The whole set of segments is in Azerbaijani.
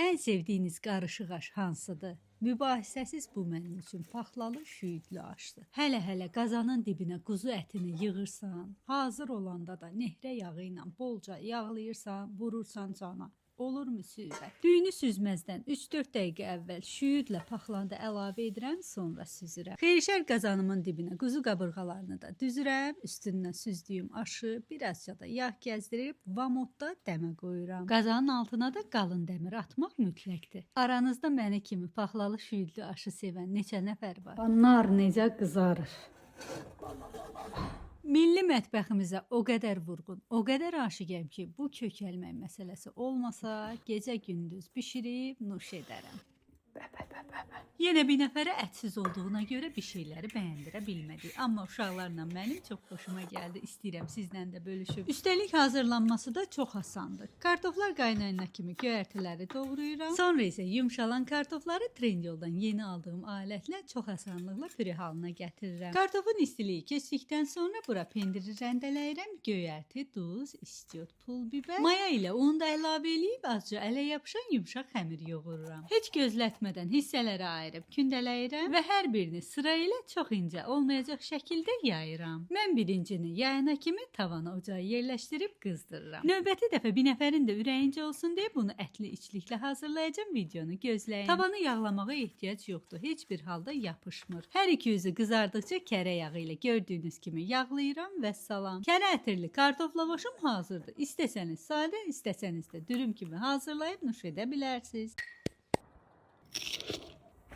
Ən sevdiyiniz qarışıq aş hansıdır? Mübahisəsiz bu mənim üçün paxlalı şüyüdlü aşdır. Hələ-hələ qazanın dibinə quzu ətini yığırsan, hazır olanda da nehrə yağı ilə bolca yağlayırsan, vurursan cana. Olur müsibət. Düyünü süzməzdən 3-4 dəqiqə əvvəl şüyüdlə paxlanı da əlavə edirəm, sonra süzürəm. Xeyirşər qazanımın dibinə quzu qabırğalarını da düzürəm, üstündən süzdüyüm aşı birazca da yağ gəzdirib vamotda dəmə qoyuram. Qazanın altına da qalın dəmir atmaq mütləqdir. Aranızda məni kimi paxlalı şüyüdlü aşı sevən neçə nəfər var? Nar necə qızarır. Milli mətbəximizə o qədər vurğun, o qədər aşiqəm ki, bu kökəlmək məsələsi olmasa, gecə-gündüz bişirib nuş edərəm. Yenə bir nəfərə ətsiz olduğuna görə bir şeyləri bəyəndirə bilmədik. Amma uşaqlarla mənim çox xoşuma gəldi. İstəyirəm sizlə də bölüşüm. Üstəlik hazırlanması da çox asandır. Kartoflar qaynayana kimi göyərtiləri doğrayıram. Sonra isə yumşalan kartofları Trendyoldan yeni aldığım alətlə çox asanlıqla püre halına gətirirəm. Kartofun istiliyi keçdikdən sonra bura pendiri rəndələyirəm. Göyərti, duz, istiot, pul biber, maya ilə unu da əlavə eləyib azca ələ yapışan yumşaq xəmir yoğururam. Heç gözlətmədən hissələrə ayırıb kündələyirəm və hər birini sıra ilə çox incə olmayacaq şəkildə yayıram. Mən birincini yayana kimi tavana ocağa yerləşdirib qızdırıram. Növbəti dəfə bir nəfərin də ürəyincə olsun deyə bunu ətli içliklə hazırlayacağam. Videonu gözləyin. Tavanı yağlamağa ehtiyac yoxdur. Heç bir halda yapışmır. Hər iki üzü qızardıqca kərə yağı ilə gördüyünüz kimi yağlayıram və salam. Kərə ətirli kartof lavaşım hazırdır. İstəsəniz sadə, istəsəniz də dürüm kimi hazırlayıb nuş edə bilərsiniz.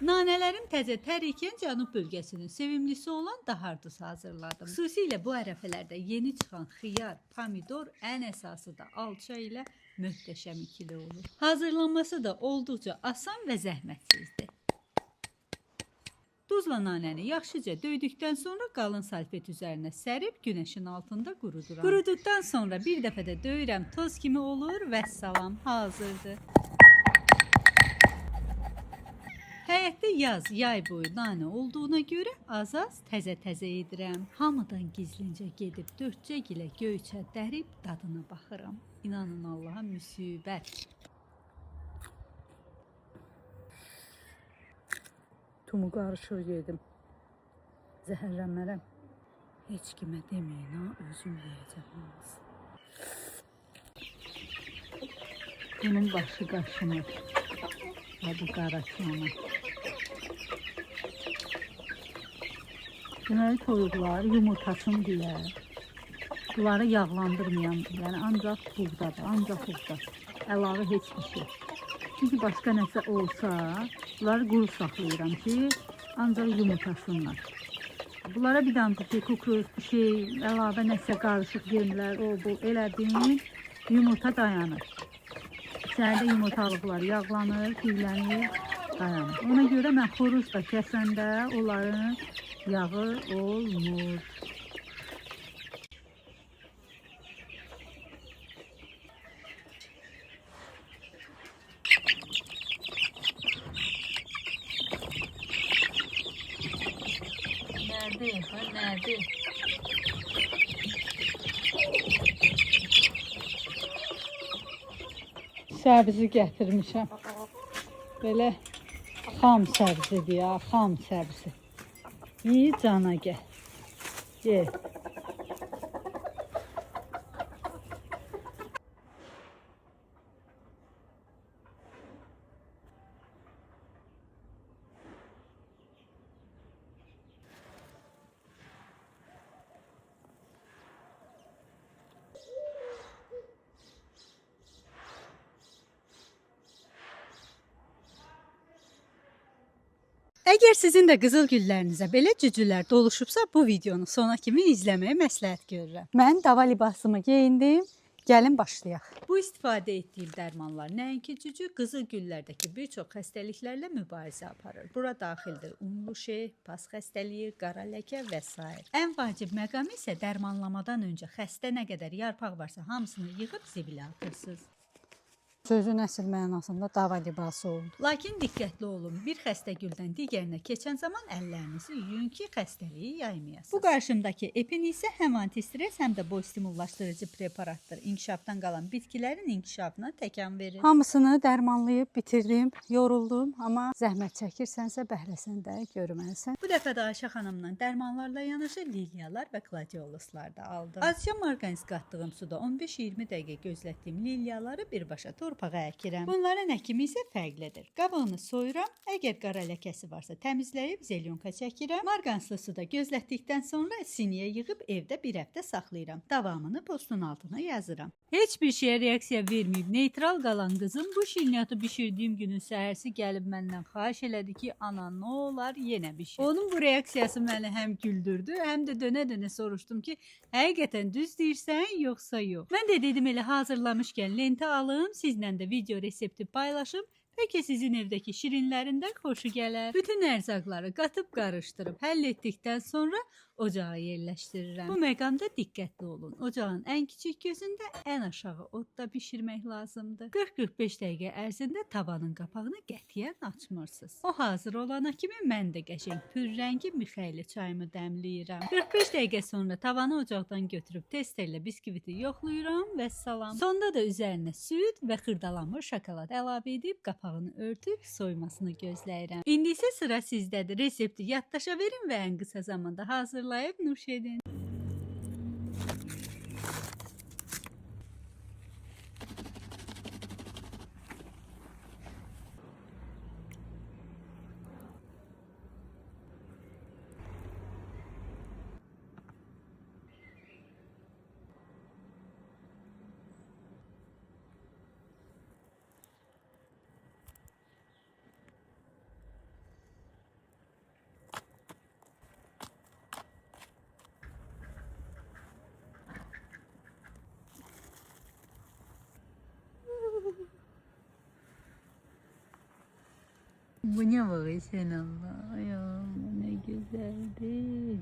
Nanələrim təzə tər ikən cənub bölgəsinin sevimlisi olan daharduz hazırladım. Xüsusilə bu ərəfələrdə yeni çıxan xiyar, pomidor, ən əsası da alça ilə möhtəşəm ikili olur. Hazırlanması da olduqca asan və zəhmətsizdir. Duzla nanəni yaxşıca döydükdən sonra qalın salfet üzərinə sərib günəşin altında quruduram. Quruduqdan sonra bir dəfə də döyürəm, toz kimi olur və salam hazırdır. Həyətdə yaz, yay boyu nanə olduğuna görə az-az təzə-təzə yedirəm. Hamıdan gizlincə gedib dördcə gilə göyçə dərib dadına baxıram. İnanın Allaha müsibət. Tumu qarışıq yedim. Zəhərlənmərəm. Heç kimə deməyin ha, özüm yeyəcəm hamısını. Bunun başı qaşınır. Və bu qaraçanı. Deməli toyuqlar yumurtasın deyə bunları yağlandırmayan, yəni ancaq buğdadır, ancaq buğda. Əlavə heç bir şey. Çünki başqa nəsə olsa, bunları quru saxlayıram ki, ancaq yumurtasınlar. Bunlara bir damcı ki, kukuruz, bir şey, əlavə nəsə qarışıq yemlər, o bu elədim, yumurta dayanır. İçəridə yumurtalıqlar yağlanır, tüylənir, dayanır. Ona görə mən xoruz da kəsəndə onların yağı olmur. Nədir? Ha, nədir? Səbzi gətirmişəm. Belə xam səbzidir ya, xam səbzi. Ye cana gəl. Ye. Əgər sizin də qızıl güllərinizə belə cücülər doluşubsa, bu videonu sona kimi izləməyi məsləhət görürəm. Mən dava libasımı geyindim. Gəlin başlayaq. Bu istifadə etdiyim dərmanlar nəinki cücü, qızıl güllərdəki bir çox xəstəliklərlə mübarizə aparır. Bura daxildir unlu şey, pas xəstəliyi, qara ləkə və sair. Ən vacib məqam isə dərmanlamadan öncə xəstə nə qədər yarpaq varsa hamısını yığıb zibilə atırsınız. Sözün əsl mənasında dava libası oldu. Lakin diqqətli olun. Bir xəstə güldən digərinə keçən zaman əllərinizi yuyun ki, xəstəliyi yaymayasınız. Bu qarşımdakı epin isə həm antistres, həm də boy stimullaşdırıcı preparatdır. İnkişafdan qalan bitkilərin inkişafına təkan verir. Hamısını dərmanlayıb bitirdim, yoruldum, amma zəhmət çəkirsənsə bəhrəsini də görməlisən. Bu dəfə də Ayşə xanımla dərmanlarla yanaşı liliyalar və kladioluslar da aldım. Azca marqaniz qatdığım suda 15-20 dəqiqə gözlətdiyim liliyaları birbaşa torpağa əkirəm. Bunların əkimi isə fərqlidir. Qabığını soyuram, əgər qara ləkəsi varsa təmizləyib zelyonka çəkirəm. Marqanslı suda gözlətdikdən sonra siniyə yığıb evdə bir həftə saxlayıram. Davamını postun altına yazıram. Heç bir şeyə reaksiya verməyib neytral qalan qızım bu şirniyyatı bişirdiyim günün səhərsi gəlib məndən xahiş elədi ki, ana nə olar yenə bişir. Onun bu reaksiyası məni həm güldürdü, həm də dönə-dönə soruşdum ki, həqiqətən düz deyirsən yoxsa yox. Mən də dedim elə hazırlamışkən lentə alım, sizlə də video resepti paylaşım. Bəlkə sizin evdəki şirinlərin də xoşu gələr. Bütün ərzaqları qatıb qarışdırıb həll etdikdən sonra ocağa yerləşdirirəm. Bu məqamda diqqətli olun. Ocağın ən kiçik gözündə ən aşağı odda bişirmək lazımdır. 40-45 dəqiqə ərzində tavanın qapağını qətiyyən açmırsınız. O hazır olana kimi mən də qəşəng pürrəngi mixəyli çayımı dəmləyirəm. 45 dəqiqə sonra tavanı ocaqdan götürüb testerlə biskviti yoxlayıram və salam. Sonda da üzərinə süd və xırdalanmış şokolad əlavə edib qapağını örtüb soyumasını gözləyirəm. İndi isə sıra sizdədir. Resepti yaddaşa verin və ən qısa zamanda hazırlayıb nuş edin. Bu ne bakıyorsun Allah? Ay Allah, ne güzeldi.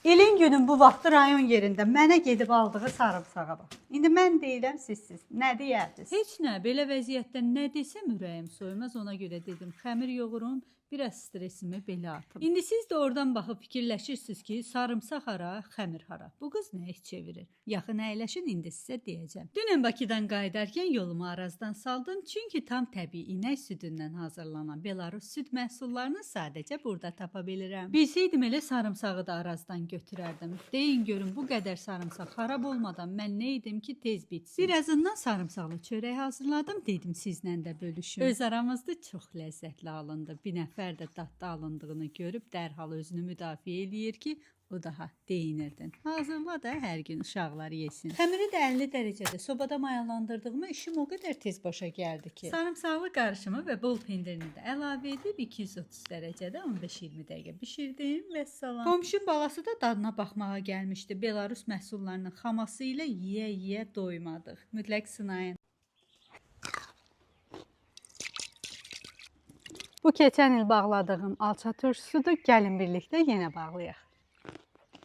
İlin günün bu vaxtı rayon yerində mənə gedib aldığı sarımsağa bax. İndi mən deyirəm sizsiz. Nə deyərdiniz? Heç nə, belə vəziyyətdə nə desəm ürəyim soymaz, ona görə dedim xəmir yoğurum, biraz stresimi belə atım. İndi siz də oradan baxıb fikirləşirsiniz ki, sarımsaq hara, xəmir hara. Bu qız nə iş çevirir? Yaxın əyləşin, indi sizə deyəcəm. Dünən Bakıdan qayıdarkən yolumu Arazdan saldım, çünki tam təbii inək südündən hazırlanan Belarus süd məhsullarını sadəcə burada tapa bilirəm. Bilsəydim elə sarımsağı da Arazdan götürərdim. Deyin görün bu qədər sarımsaq xarab olmadan mən nə edim ki tez bitsin. Birazından sarımsaqlı çörək hazırladım, dedim sizlə də bölüşüm. Öz aramızda çox ləzzətli alındı. Bir nəfər də dadlı alındığını görüb dərhal özünü müdafiə eləyir ki, o daha deyinirdin. Hazırla da hər gün uşaqlar yesin. Xəmiri də 50 dərəcədə sobada mayalandırdığıma işim o qədər tez başa gəldi ki. Sarımsaqlı qarışımı və bol pendirini də əlavə edib 230 dərəcədə 15-20 dəqiqə bişirdim və salam. Qonşum balası da dadına baxmağa gəlmişdi. Belarus məhsullarının xaması ilə yeyə-yeyə doymadıq. Mütləq sınayın. Bu keçən il bağladığım alça turşusudur. Gəlin birlikdə yenə bağlayaq.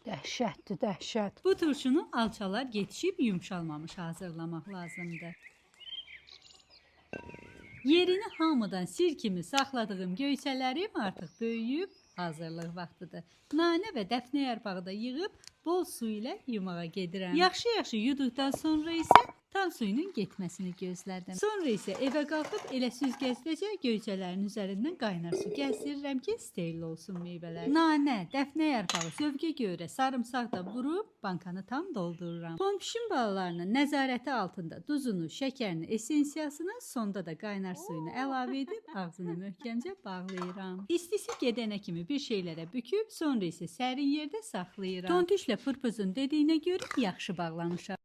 Dəhşətdir, dəhşət. Bu turşunu alçalar yetişib yumşalmamış hazırlamaq lazımdır. Yerini hamıdan sir kimi saxladığım göyçələrim artıq böyüyüb hazırlıq vaxtıdır. Nanə və dəfnə yarpağı da yığıb bol su ilə yumağa gedirəm. Yaxşı-yaxşı yuduqdan sonra isə tam suyunun getməsini gözlədim. Sonra isə evə qalxıb elə süzgəcdəcə göyçələrin üzərindən qaynar su gəzdirirəm ki, steril olsun meyvələr. Nanə, dəfnə yarpağı, sövgə görə, sarımsaq da vurub bankanı tam doldururam. Pompişin balalarının nəzarəti altında duzunu, şəkərini, essensiyasını, sonda da qaynar suyunu əlavə edib ağzını möhkəmcə bağlayıram. İstisi gedənə kimi bir şeylərə büküb, sonra isə sərin yerdə saxlayıram. Tontişlə pırpızın dediyinə görə yaxşı bağlamışam.